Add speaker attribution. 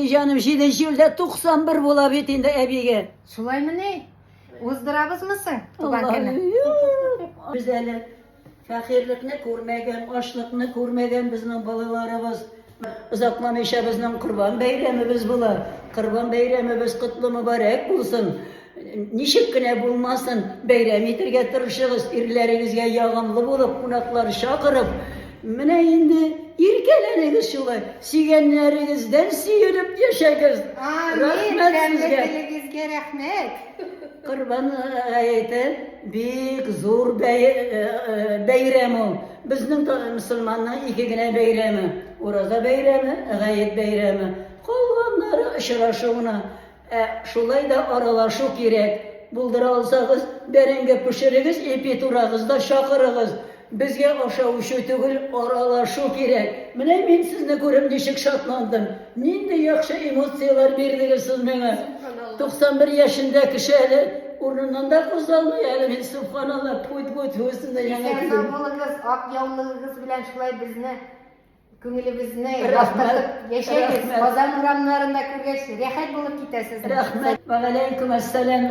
Speaker 1: Җаным, җиденче июльдә 91 була бит инде әбигә.
Speaker 2: Шулаймыни? Уздырабызмы соң туган көнне?
Speaker 1: Без әле фәкыйрьлекне күрмәгән, ачлыкны күрмәгән безнең балаларыбыз. Озакламыйча безнең Корбан бәйрәмебез була. Корбан бәйрәмебез котлы мөбарәк булсын. Ничек кенә булмасын, бәйрәм итергә тырышыгыз, ирләрегезгә ягымлы булып, кунаклар чакырып, менә инде иркәләнегез шулай, сөйгәннәрегездән сөенеп яшәгез.
Speaker 2: Амин,
Speaker 1: Рәхмәт
Speaker 2: тәмле
Speaker 1: сезгә.
Speaker 2: телегезгә рәхмәт.
Speaker 1: Корбан гаете бик зур бәйрәм ул. Безнең мөселманның ике генә бәйрәме, Ураза бәйрәме, Гает бәйрәме. Калганнары очрашу гына. Ә шулай да аралашу кирәк. Булдыра алсагыз, бәрәңге пешерегез, ипи турагыз да чакырыгыз. Безгә ашау-эчү түгел, аралашу кирәк. Менә мин сезне күреп ничек шатландым. Нинди яхшы эмоцияләр бирдегез сез миңа. 91 яшендә кеше әле урыныннан да кузгалмый әле мин, сөбханалла, тьфу-тьфу-тьфу, сезне яңа
Speaker 2: Исән-сау
Speaker 1: күрдем.
Speaker 2: булыгыз, ак яулыгыгыз белән шулай безне Күңелебезне
Speaker 1: Рәхмәт,
Speaker 2: яктыртып яшәгез.
Speaker 1: рәхмәт.
Speaker 2: Казан урамнарында күргәч, рәхәт булып китә сезне.
Speaker 1: Рәхмәт. Вәгаләйкүм әссәлам.